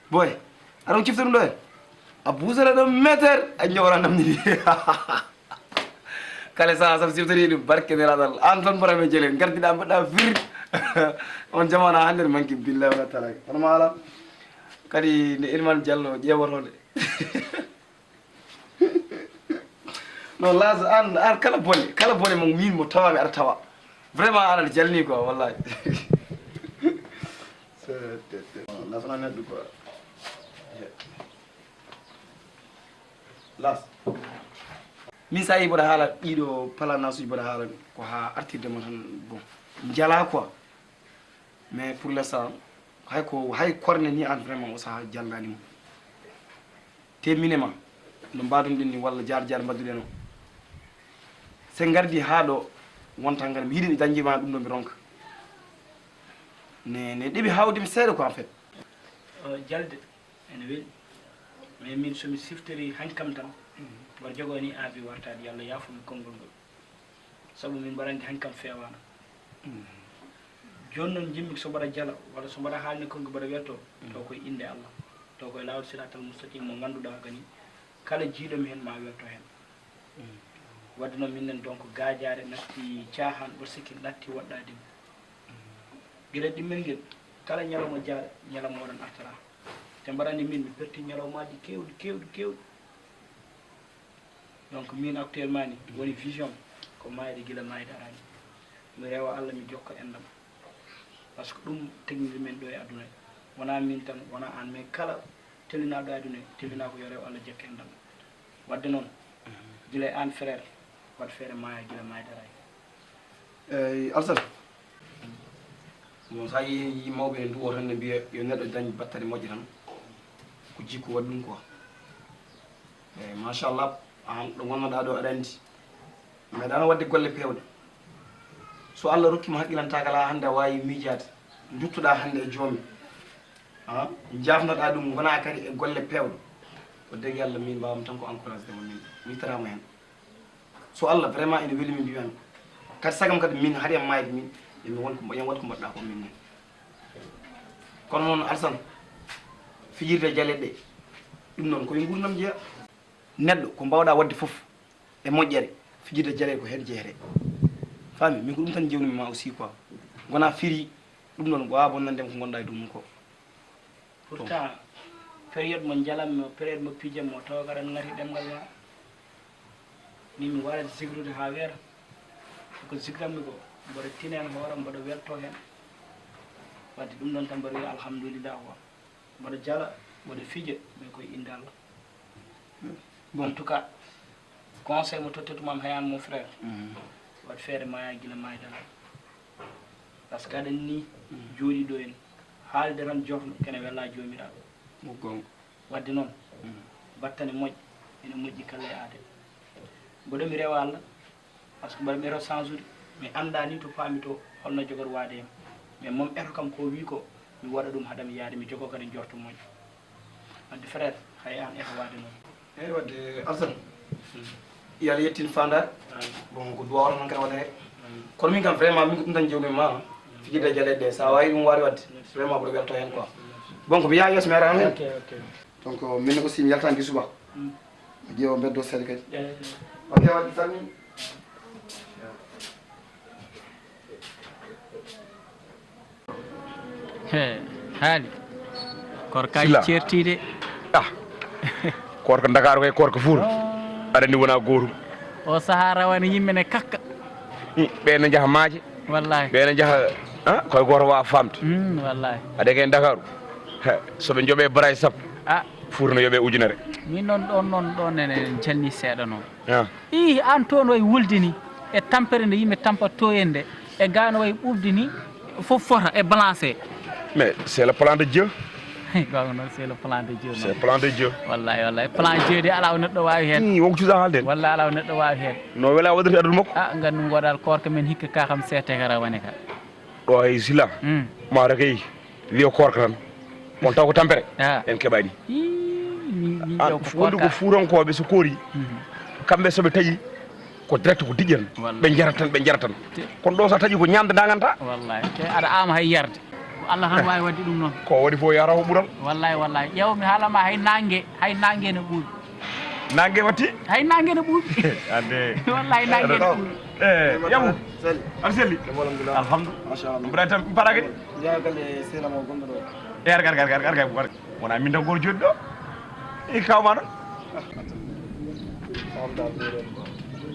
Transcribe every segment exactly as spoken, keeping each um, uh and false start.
Boy, aɗon cifta ɗum ɗo en? A buusata ɗo meter, a ñoora namdi ndi. Kala saha sam siftori ɗum, barke nelaɗal. An tan mboɗa men jelen, gardiɗa mbaɗɗa fir. On jamaana hannde ne manki billahi wa taala. Hono ma ala? Kadi nde Irman Diallo ƴeewoto nde. Non, las an, an kala bone, kala bone mo min mo tawami aɗa tawa. Vraiment an aɗa jalni quoi, wallahi. Las on a neɗɗo quoi. Las. Min sa yi mboɗa haala ɗiɗo palanasuji mboɗa haala ko ha artirde mo tan, bon, jala quoi. Mais pour l'instant, hay ko, hay korne ni an vraiment o saha jallani mo. Te mine ma no mbaɗum ɗin ni walla jaar jaar mbaɗuɗen o. Se ngardi ha ɗo wonta ngar mi yiɗi mi dañjima ɗum ɗo mi ronka. Ne, ne ɗiɓi hawdi mi seeɗa ko en fait. O jalde ene weli. Mais min somi siftori hankam tan, mboɗo jogoo ni aabi wartaade, yo Allah yaafo mi konngol ngol. Sabu min mbaɗa anndi hankam feewaano. Jooni noon njimmi so mbaɗa jala walla so mbaɗa haalni konngol mbaɗa weltoo, taw koye innde Allah, taw koye laawol siraatal mustaqim mo ngannduɗaa kadi kala jiiɗo mi heen ma welto heen. Wadde noon minen donc gaajaare natti caahaan, o sikki natti woɗɗaade mi. Gila ɗimmel ngel, kala ñalawma jaaɗo, ñalawma oɗon artara. Te mbaɗa anndi min mi perti ñalawmaaji keewɗi, keewɗi, keewɗi. Donc min actuellement ni woni vision ko maayde gila maayde arani. Mi rewa Allah mi jokka endam. Parce que ɗum technique men ɗo e aduna. Wona min tan, wona an, mais kala tellinaɗo e aduna, tellina ko yo rew Allah jokka endam. Wadde noon, gila e an frère, waɗ feere maaya gila maayde arani. Eyyi, Alsan. Bon, sa yi mawɓe ne nduwo tan ne mbiya yo neɗɗo dañ battane moƴƴe tan, ko jikku waɗi ɗum quoi. Eyyi, machallah, an ɗo gonnoɗa ɗo aɗa andi meɗano wadde golle pewɗe. So Allah rokkima haqqilantagal ha hande a wawi miijade, duttoɗa hande e joomi, a jafnoɗa ɗum gona kadi e golle pewɗe. Ko degi Allah min mbawmi tan ko encouragé mo, min mi tarama hen. So Allah vraiment ene weli mi mbiyan kadi sagam kadi min hari am mayde min, yomi won ko, yomi waɗ ko mbaɗɗa ko min ni. Kono noon Alsan, fijirde jaleɗe ɗum noon koye gurdam jeeya. Neɗɗo ko mbawɗa wadde fof e moƴƴere, fijirde jaleɗe ko hen jeeyete. Faami? Min ko ɗum tan jewnumi ma aussi quoi. Gona firi ɗum noon wawa bonnande ko gonɗa e dow mum ko. Pourtant période mo jalanmi o, période mo pijanmi o, tawa kaɗa ngati ɗemngal ma. Min mi waɗat zikrude ha weera. Ko zikranmi ko mboɗo tina hen hooram, mboɗo welto hen. Wadde ɗum ɗon tan mboɗo wiya alhamdulillah quoi. Mboɗo jala, mboɗo fija, mais koye innde Allah. Bon. En tout cas, conseil mo tottetumam hay an mon frère, waɗ feere maya gila maydala. Par ce que aɗa anni jooɗi ɗo en haalde tan jofno kene wella joomiraaɗo. Mo gonga. Wadde noon battane moƴƴe ene moƴƴi kala e aade. Mboɗo mi rewa Allah. Par ce que mbaɗa mi eto change ude, mi annda ni to paami to holno jogor waade hen. Mais moom eto kam ko wi ko mi waɗa ɗum haɗa mi yaade, mi jogo kadi njorto moƴƴo. Wadde frère, hay an eto waade noon. Eyyi, wadde Alsan, yo Allah yettin fandare. Bon, ko duwa oto tan kadi waɗa he. Kono min kam vraiment min ko ɗum tan jewmi ma. Fijirde jaleɗe ɗe sa wawi ɗum wawi wadde, vraiment mboɗo welto hen quoi. Bon, ko mi yaha yeeso mi ara hen. Ok, ok. Donc, min aussi mi yaltanki suba. Mi ƴeewa mbeddo seeɗa kadi. Ok, waɗi salmini. He, haali. Korkaji Sila. Certiɗe. Ah. Korka Ndakaaru kay, korka Fuuta. Aɗa ni wona gootum. O sahaa rawane yimɓe ne kakka. Hmm, ɓe ne njaha maaje. Wallahi. Ɓe ne njaha, ah, koye gooto waawa faamde. Hmm, wallahi. Ade kay Ndakaaru. He, so ɓe njoɓe baraji sappo. Ah. Fuuta no yoɓe ujunere. Min noon ɗon, noon ɗon ene calni seeɗa noon. Ah. Ii, aan toon way wulde ni, e tampere nde yimɓe tampat to en nde, e gaa no way ɓuuɓde ni, fof fota e balancé. Mais c'est le plan de Dieu. Goonga noon, c'est le plan de Dieu. C'est le plan de Dieu. Wallahi, wallahi. Plan Dieu de, alaa o neɗɗo waawi heen. Ii, wonko cuuɗa haalde. Wallahi, alaa o neɗɗo waawi heen. No wela waɗirde aduna makko. Ah, nganndu ngoɗal koorka men hikka ka kam seete ka rawane ka. Ɗo hay Sila. Hmm. Maaro kay. Wiyo koorka tan. On taw ko tampere. Ah. En keɓani. Ii, min, min Ah, ƴeew ko wonde ko koorka. Fuutankooɓe so koori. Mhm. Kamɓe so ɓe taƴi ko direct ko diƴƴan. Wallahi. Ɓe njarat tan, ɓe njarat tan. Te- Kono ɗo so taƴi ko ñamde daganta. Wallahi. Te aɗa ama hay yarde. Ko Allah tan waawi waɗde ɗum noon. Ko waɗi fof yahata ko ɓural. Wallahi, wallahi. Ƴeew mi haala ma hay nange, hay nange ne ɓuuɓi. Nange watti? Hay nange ne ɓuuɓi. Ande. Wallahi nange ne ɓuuɓi. Eh, yamu. Sali. Aɗa selli? Alhamdulillah. Alhamdulillah. Machallah. Ibrahim tan, mi paɗake de. Jeyaa galle sehil am o gonɗo ɗo. Eh, arga, arga, arga, arga, arga. Wona min tan goto jooɗi ɗo. E kawma ɗo. Kawam dal ɗo ɗon.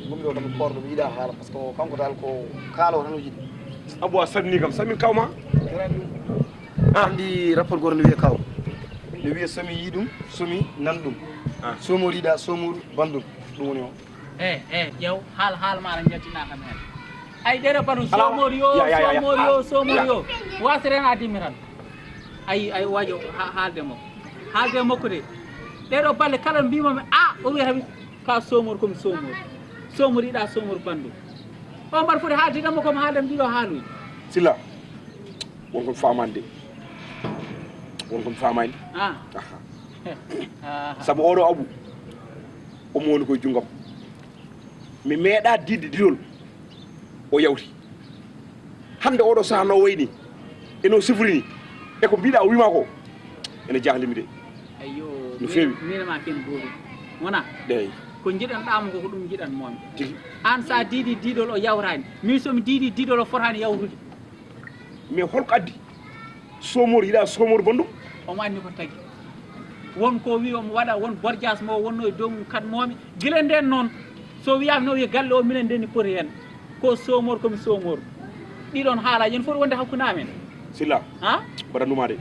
Gumi ɗo kam korɗo mi yiɗa haala, parce que kanko dal ko kaalo tan o yiɗi. Abu a salmini kam, salmin kawma. Kerani ɗum. Ah. Andi rapport goto no wiye kaw. No wiye somi yi ɗum, somi nan ɗum. Ah. Somori yiɗa, somori bandum. Ɗum woni o. Eh, eh, ƴeew, haal, haal maaɗa njaltinaa kam heen. Ay, ɗeɗo batu, alaa, soomori yo, ya, ya, ya, ya. Soomori yo, soomori yo. Waasere en a dimmi tan. Ay, ay, wajo, ha-, haalde makko. Haalde makko de. Ɗeɗo balle kala mbima mi, a, o wiya tawi ka soomori komi soomori. Soomori yiɗa, soomori bandu. O mbaɗa foti haalde ɗam makko, haalde ɗam ɗiɗo haaluji. Silla, won ko mi faamaani de. Won ko mi faamaani. Ah. Aha. Ah. Sabu oɗo Abu, omo woni koye junngam. Mi meeɗa diɗde diɗol o yawti. Hannde oɗo saha no wayni, e no sifrini, e ko mbiɗa o wima ko, ene jahlimi de. Ayyo, no feewi. Mina ma ken goobi. Wona? Eyi. Ko jiɗanɗamo ko, ko ɗum jiɗanmomi. Tigi. An sa diidi diɗol o yawtani. Min somi diidi diɗol o fotani yawtude. Mais holko addi? Somor yiɗa somor bandum? Omo anndi ko tagi. Won ko wi omo waɗa, won borjaas mo wonno e dow mum kadmoomi. Gila nden noon, so wiyaama no wiya galle o, minen ndeni poti heen. Ko somor, komi somor. Ɗiɗon haala, yen foti wonde hakkunde amen. Silla, ha? Mbaɗa numa de.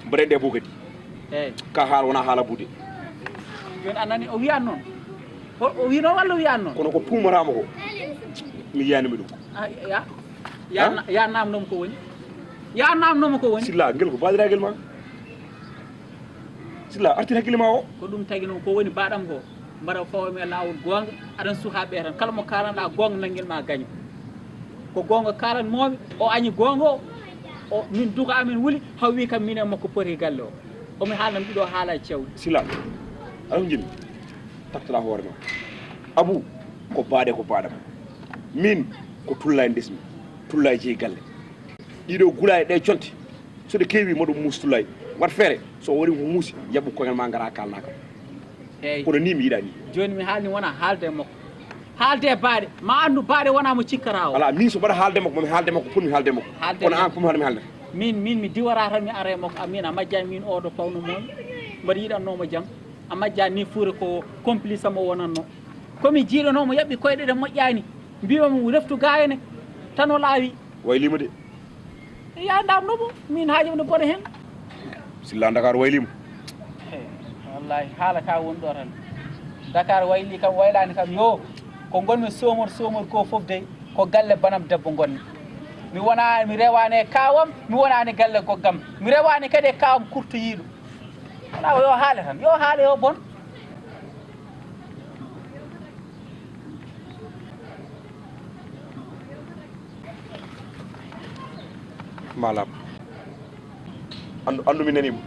Mbaɗen ɗe bukadi. Eyi. Ka haala wona haala buude. Joni a nani o wiyan noon. O, o wino walla o wiyan noon? Kono ko tuumarama ko. Mi yiyanimi ɗum. Ah, ya. Ya, ha? Na-, ya namnoma ko woni. Ya namnoma ko woni. Silla, ngel ko baɗiragel ma. Silla, artir hakkille ma o. Ko ɗum tagi noon ko woni baɗam ko. Mbaɗa fawmi e laawol goonga, aɗan suka ɓe tan. Kala mo kalanɗa goonga nangel ma gaño. Ko goonga kalan momi, o añi goonga o. O, min duka amin wuli, haw wi kam min e makko poti galle o. Omi haalan ɗiɗo haala cewɗi. Silla, aɗa jini. Taktala hoore ma. Abu, ko baɗe ko baɗam. Min, ko tulla e ndesmi. Tulla e jeyi galle. Ɗiɗo gula e ɗe conte. So ɗe keewi, moɗo muusi Tullaay. Waɗ feere, so o waɗi ko muusi, yaɓu koñal ma ngara kaalna kam. Eyi. Kono ni mi yiɗa ni. Jooni mi haalni wona haalde e makko. Haalde e baaɗe. Ma anndu baaɗe wona mo cikkata o. Ala, min so mbaɗa haalde makko, mami haalde makko, pour mi haalde makko. Haalde kono makko. An, pour mi haalde mi haalde. Min, min mi diwara tan mi ara e makko. Amin a majjani min oɗo pawno momi. Mbaɗa yiɗanno mo jam. A majjani ni fuure ko complice mo wonanno. Komi jiiɗano mo yaɓɓi koyɗe ɗe moƴƴani. Mbima mo reftu gayene. Tan o laawi. Waylima de. Ya ndamno mo, min haaju no bone hen. Silla Dakar waylima. He, wallahi, haala ka woni ɗo tan. Dakar wayli kam, waylani kam, yo, ko ngonmi somor, somor ko fof dey, ko galle banam debbo ngonmi. Mi wona, mi rewani e kawam, mi wonani galle goggam. Mi rewani kadi e kawam kurtoyiɗo. Wona ko yo haale tan, yo haale yo bon. Malam. Andu, andu mi nanimo.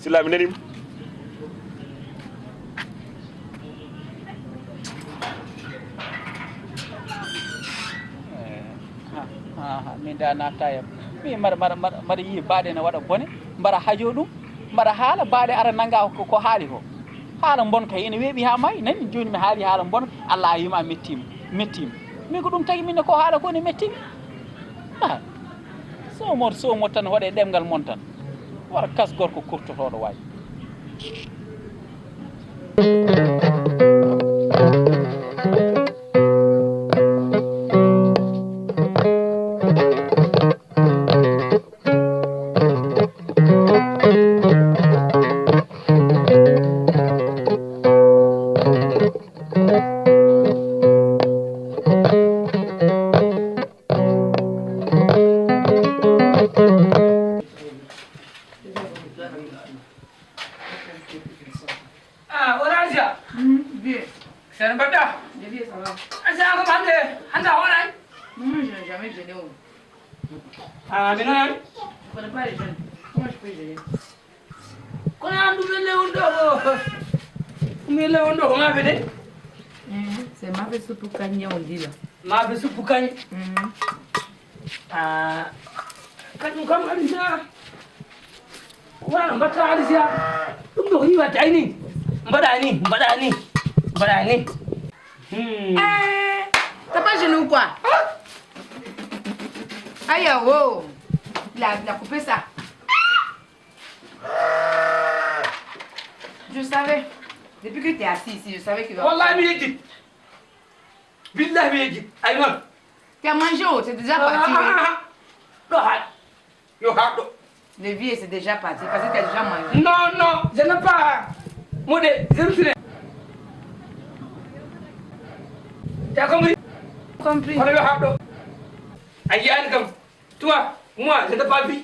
Silla mi nanimo. Eh, ha, ha, ha, min da natta yam. Mi mara, mara, mara, mara yi baɗe na waɗa bone. Mbaɗa hajo ɗum, mbaɗa haala, baale ara nannga ko, ko haali ko. Haala mbonka ene weeɓi haa maayi, nani? Jooni mi haali haala mbonka, Allah a wiima a mettiima, mettiima. Min ko ɗum tagi min ne ko haala ko ne mettimi. Ah, soomor, soomor tan, waɗe ɗemngal mon tan. Wara kas gorko kurtotooɗo waay. Ah, Horasia. Hmm, vieux. C'est un bâtard. Le vieux, ça va. Ah, c'est un commandé. Anda, on a. Non, moi, je n'ai jamais jeûné, oh. Ah, mais non, hein. Je connais pas les jeunes. Comment je peux jeûner? Kono an ɗum elle woni ɗo ko, ɗum elle woni ɗo ko mafe de? Eh, c'est mafe suppu kanye on dit là. Mafe suppu kanye. Mm. Ah, kañum kam Alicia. Wala mbatta Alicia. Ɗum ɗo ko ni watta ay ni. Mbaɗa ni, mbaɗa ni, mbaɗa ni. Hmm. Eh, t'as pas jeûné ou quoi? Aïe, oh. Il a, il a coupé ça. Je savais. Depuis que tu es assis ici, je savais que... Wallahi, mi yejjit. Billahi, mi yejjit. Ay non. Tu as mangé, oh, c'est déjà parti, hein. Ah, ah, ah. Ɗo haɗ. Yo haɗ ɗo. Le vieux, c'est déjà parti parce que tu as déjà mangé. Non, non, je n'ai pas. Mode, je me suis... Tu as compris? Compris. Kono yo haɗ ɗo. A yiyani kam. Toi, moi, je t'ai pas vu.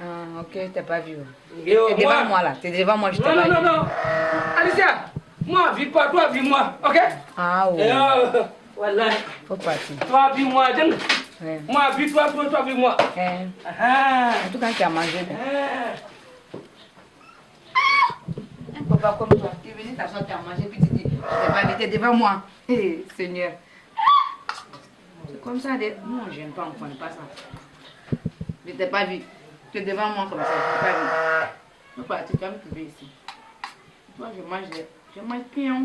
Ah, ok, t'as pas vu. Yo, t'es devant moi là, t'es devant moi, je t'ai pas vu. Non, non, non, non. Alicia, moi, vis pas, toi, vis moi, ok? Ah, oh. Yo, wallahi. Faut partir. Toi, vis moi, je... Ouais. Moi, vis toi, toi, toi, vis moi. Eh. Ah. En tout cas, tu as mangé bien. Ah. Un papa comme toi, tu es venu t'asseoir, tu as mangé, puis tu dis, je t'ai pas vu, t'es devant moi. Eh, Seigneur. C'est comme ça, des... Non, j'aime pas, on connaît pas ça. Je t'ai pas vu. Tu es devant moi comme ça, je t'ai pas vu. Pourquoi tu vas me trouver ici? Toi, je mange, je mange pion.